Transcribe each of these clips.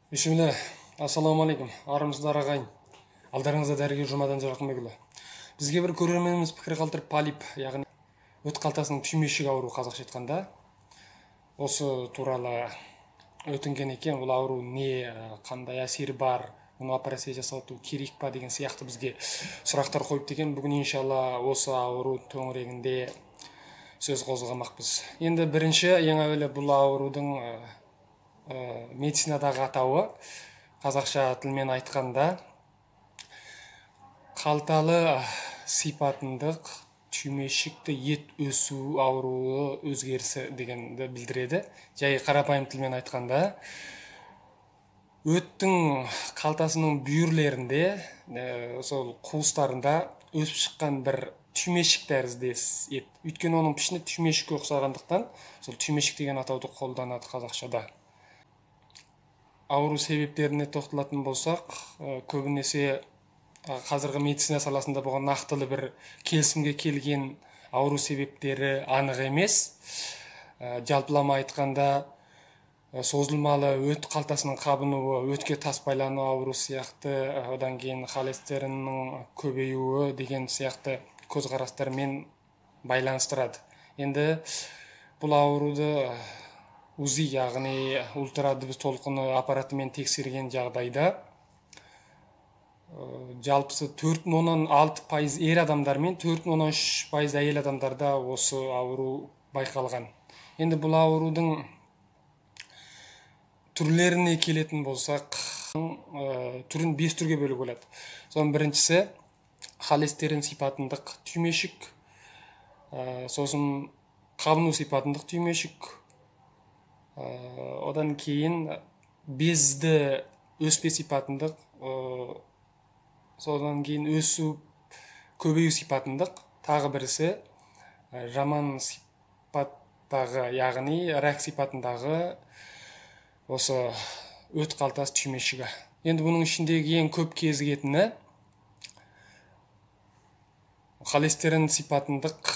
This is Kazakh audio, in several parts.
Бисмилля, ассалаумағалейкум, армысыздар ағайын. Алдарыңызда дәрігер Жұмадан Жарқынбекұлы. Бізге бір көрерменіміз пікір қалдырып, полип, яғни өт қалтасының түймешік ауруы қазақша айтқанда, осы туралы өтінген екен. Бұл ауру не, қандай әсері бар, бұны операция жасату керек па деген сияқты бізге сұрақтар қойып деген. Бүгін иншалла осы ауру төңірегінде сөз қозғамақпыз. Енді бірінші, ең әуелі бұл аурудың медицинадағы атауы, қазақша тілмен айтқанда, қалталы сипатындық түймешікті ет өсу ауруы өзгерісі дегенді білдіреді. Жай қарапайым тілмен айтқанда, өттің қалтасының бүйірлерінде, сол қуыстарында өсіп шыққан бір түймешік тәріздес ет. Өйткені оның пішіні түймешікке ұқсағандықтан, сол түймешік деген атауды қолданады қазақшада. Ауру себептеріне тоқталатын болсақ, көбінесе қазіргі медицина саласында бұған нақтылы бір келісімге келген ауру себептері анық емес. Жалпылама айтқанда, созылмалы өт қалтасының қабынуы, өтке тас байлану ауру сияқты, одан кейін холестериннің көбеюі деген сияқты көзқарастармен байланыстырады. Енді бұл ауруды УЗИ, яғни ультрадыбыс толқыны аппаратымен тексерген жағдайда, жалпысы 4,6% ер адамдар мен 4,3% әйел адамдарда осы ауру байқалған. Енді бұл аурудың түрлеріне келетін болсақ, түрін 5 түрге бөлуге болады. Соның біріншісі холестерин сипатындық түймешік, сосын қабыну сипатындық түймешік, одан кейін безді өспе сипатындық, содан кейін өсу көбею сипатындық, тағы бірісі жаман сипаттағы, яғни рак сипатындағы осы өт қалтасы түймешігі. Енді бұның ішіндегі ең көп кезігетіні холестерин сипатындық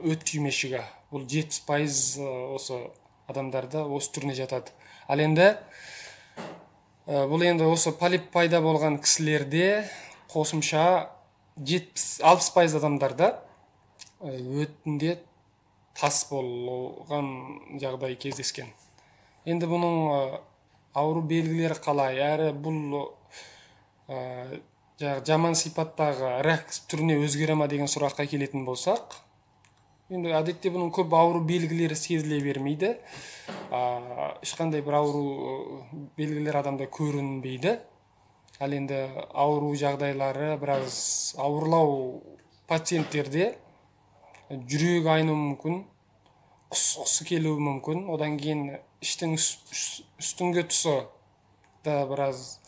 өт түймешігі. Бұл 70% осы адамдарда осы түріне жатады. Ал енді бұл енді осы полип пайда болған кісілерде қосымша 70-60% адамдарда өтінде тас болған жағдай кездескен. Енді бұның ауру белгілері қалай? Әрі бұл жаман сипаттағы рак түріне өзгере ма деген сұраққа келетін болсақ, енді әдетте бұның көп ауру белгілері сезіле бермейді. Ешқандай бір ауру белгілер адамда көрінбейді. Ал енді ауру жағдайлары біраз ауырлау пациенттерде жүрегі айнуы мүмкін, құсқысы келуі мүмкін. Одан кейін іштің үстіңгі тұсы да біраз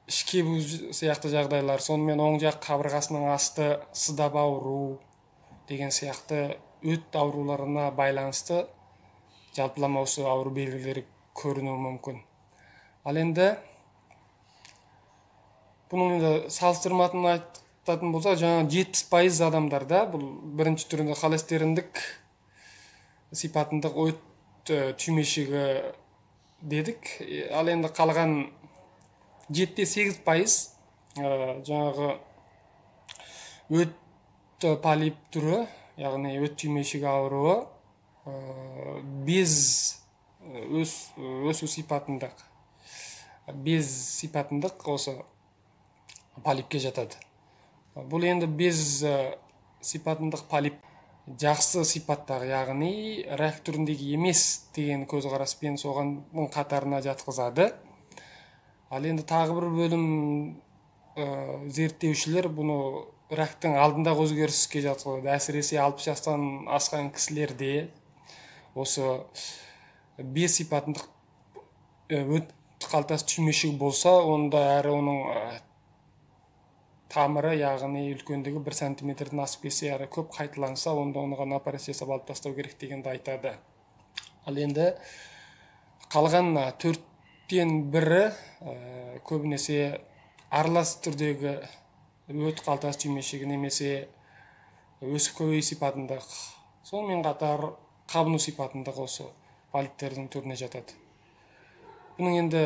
іш кебу сияқты жағдайлар, сонымен оң жақ қабырғасының асты сыздап ауру деген сияқты өт ауруларына байланысты жалпылама осы ауру белгілері көрінуі мүмкін. Ал енді бұның енді салыстырматын айтатын болсақ, жаңа 70% адамдарда бұл бірінші түрінде холестериндік сипатындық өт түймешігі дедік. Ал енді қалған 7-8% жаңағы өт полип түрі, яғни өт түймешігі ауруы без өсу сипатындық, без сипатындық осы полипке жатады. Бұл енді без сипатындық полип жақсы сипаттағы, яғни рак түріндегі емес деген көзқараспен соған қатарына жатқызады. Ал енді тағы бір бөлім зерттеушілер бұны рактың алдындағы өзгеріске жатқызады. Әсіресе 60 жастан асқан кісілерде осы без сипатындық өт қалтасы түймешігі болса, онда әрі оның тамыры, яғни үлкендігі 1 сантиметрден асып кетсе, әрі көп қайталанса, онда оған операция жасап алып тастау керек дегенді айтады. Ал енді қалған 1/4 көбінесе аралас түрдегі өт қалтасы түймешігі немесе өсіп көбею сипатындық, сонымен қатар қабыну сипатындық осы полиптердің түріне жатады. Бұның енді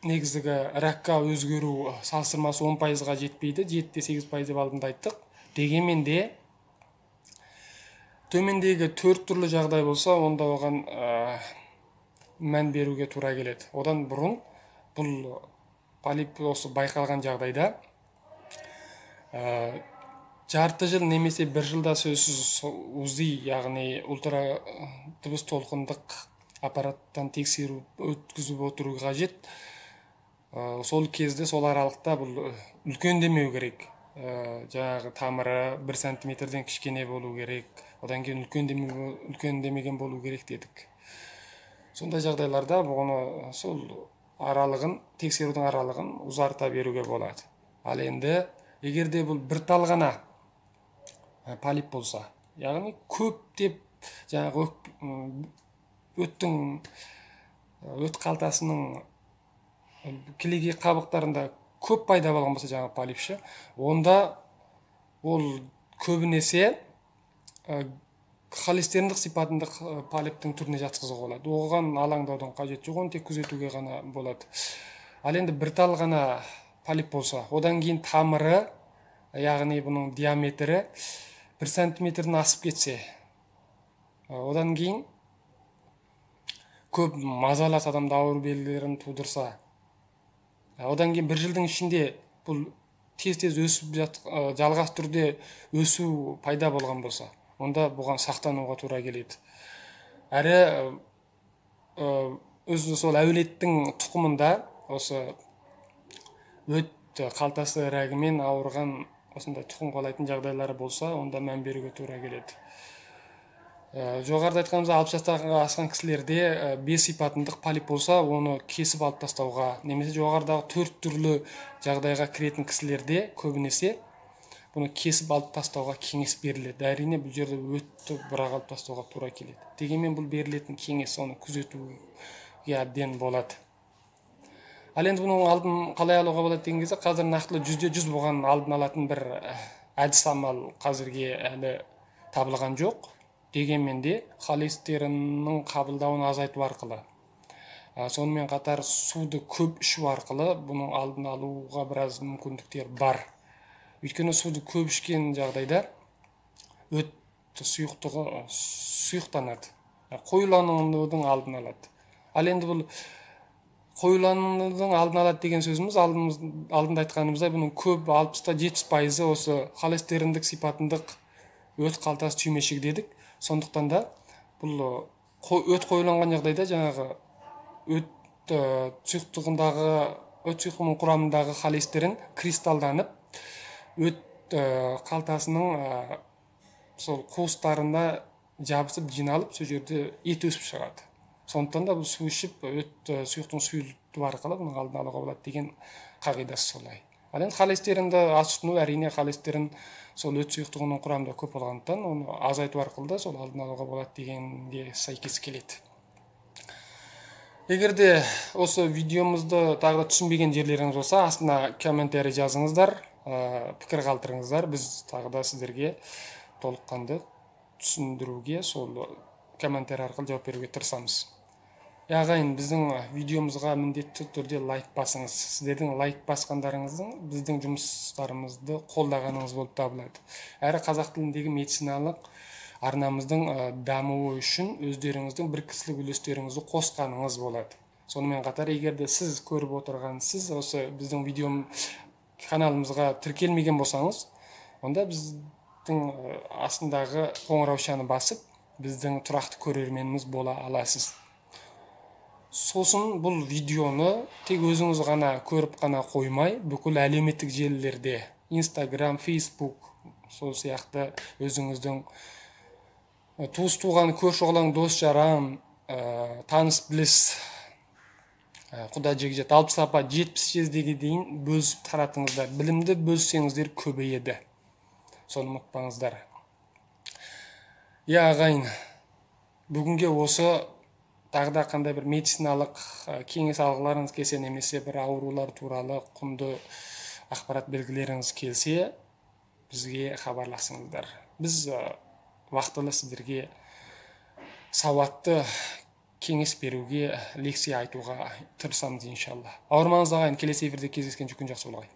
негізгі ракқа өзгеру салыстырмасы 10%-ға жетпейді, 7-8% деп алдында айттық. Дегенмен де төмендегі 4 түрлі жағдай болса, онда оған мән беруге тура келеді. Одан бұрын бұл полип осы байқалған жағдайда жарты жыл немесе бір жылда сөзсіз УЗИ, яғни ультра дыбыс толқындық аппараттан тексеру өткізіп отыру қажет. Сол кезде, сол аралықта бұл үлкендемеу керек. Жаңағы тамыры 1 сантиметрден кішкене болу керек, одан кейін үлкендемеген болу керек дедік. Сондай жағдайларда бұны сол аралығын, тексерудің аралығын ұзарта беруге болады. Ал енді егер де бұл бір тал ғана полип болса, яғни көптеп жаңағы өттің өт қалтасының кілегей қабықтарында көп пайда болған болса жаңағы полипші, онда ол көбінесе холестериндік сипатындық полиптің түріне жатқызуға болады. Оған алаңдаудың қажеті жоқ, оны тек күзетуге ғана болады. Ал енді бір тал ғана полип болса, одан кейін тамыры, яғни бұның диаметрі 1 сантиметрден асып кетсе, одан кейін көп мазалас адамда ауру белгілерін тудырса, одан кейін бір жылдың ішінде бұл тез-тез өсіп жалғас түрде өсу пайда болған болса, онда бұған сақтануға тура келеді. Әрі өзі сол әулеттің тұқымында осы өт қалтасы рагімен ауырған осындай тұқым қуалайтын жағдайлары болса, онда мән беруге тура келеді. Жоғарыда айтқанымыздай, 60 жастан асқан кісілерде 5 сипатындық полип болса, оны кесіп алып тастауға, немесе жоғарыдағы 4 түрлі жағдайға кіретін кісілерде көбінесе бұны кесіп алып тастауға кеңес беріледі. Әрине, бұл жерде өтті бірақ алып тастауға тура келеді. Дегенмен бұл берілетін кеңес, оны күзетуге әбден болады. Ал енді бұның алдын қалай алуға болады деген кезде, қазір нақтылы 100% бұған алдын алатын бір әдіс амал қазірге әлі табылған жоқ. Дегенмен де холестериннің қабылдауын азайту арқылы, сонымен қатар суды көп ішу арқылы бұның алдын алуға біраз мүмкіндіктер бар. Өйткені суды көп ішкен жағдайда өт сұйықтығы сұйықтанады, қоюланудың алдын алады. Ал енді бұл қоюланудың алдын алады деген сөзіміз, алдында айтқанымыздай, бұның көп 60-70% осы холестериндік сипатындық өт қалтасы түймешігі дедік. Сондықтан да бұл өт қоюланған жағдайда жаңағы өт сұйықтығындағы, өт сұйықтығының құрамындағы холестерин кристалданып, өт қалтасының сол қуыстарына жабысып жиналып, сол жерде ет өсіп шығады. Сондықтан да бұл су ішіп, өт сұйықтығын сұйылту арқылы бұның алдын алуға болады деген қағидасы солай. Ал енді холестеринді аз тұтыну, әрине холестерин сол өт сұйықтығының құрамында көп болғандықтан, оны азайту арқылы да сол алдын алуға болады дегенге сәйкес келеді. Егер де осы видеомызды тағы да түсінбеген жерлеріңіз болса, астына комментарий жазыңыздар, пікір қалдырыңыздар. Біз тағы да сіздерге толыққанды түсіндіруге, сол комментарий арқылы жауап беруге тырысамыз. Ағайын, біздің видеомызға міндетті түрде лайк басыңыз. Сіздердің лайк басқандарыңыздың біздің жұмыстарымызды қолдағаныңыз болып табылады. Әрі қазақ тіліндегі медициналық арнамыздың дамуы үшін өздеріңіздің бір кісілік үлестеріңізді қосқаныңыз болады. Сонымен қатар, егер де сіз көріп отырған, сіз осы біздің видео каналымызға тіркелмеген болсаңыз, онда біздің астындағы қоңыраушаны басып, біздің тұрақты көрерменіміз бола аласыз. Сосын бұл видеоны тек өзіңіз ғана көріп қана қоймай, бүкіл әлеуметтік желілерде, Instagram, Facebook, сол сияқты өзіңіздің туыс туған, көрші қолаң, дос жаран, таныс біліс, құда жекжат, 60 апа, 70 жездеге дейін бөлісіп таратыңыздар. Білімді бөліссеңіздер көбейеді. Соны ұмытпаңыздар. Я ағайын, бүгінге осы. Тағы да қандай бір медициналық кеңес алғыларыңыз келсе, немесе бір аурулар туралы құнды ақпарат белгілеріңіз келсе, бізге хабарласыңыздар. Біз уақытылы сіздерге сауатты Кеңес беруге, лекция айтуға тырысамыз, иншалла. Ауырмаңыз, ағайын. Келесі эфирде кездескенше, күн жақсы болғай.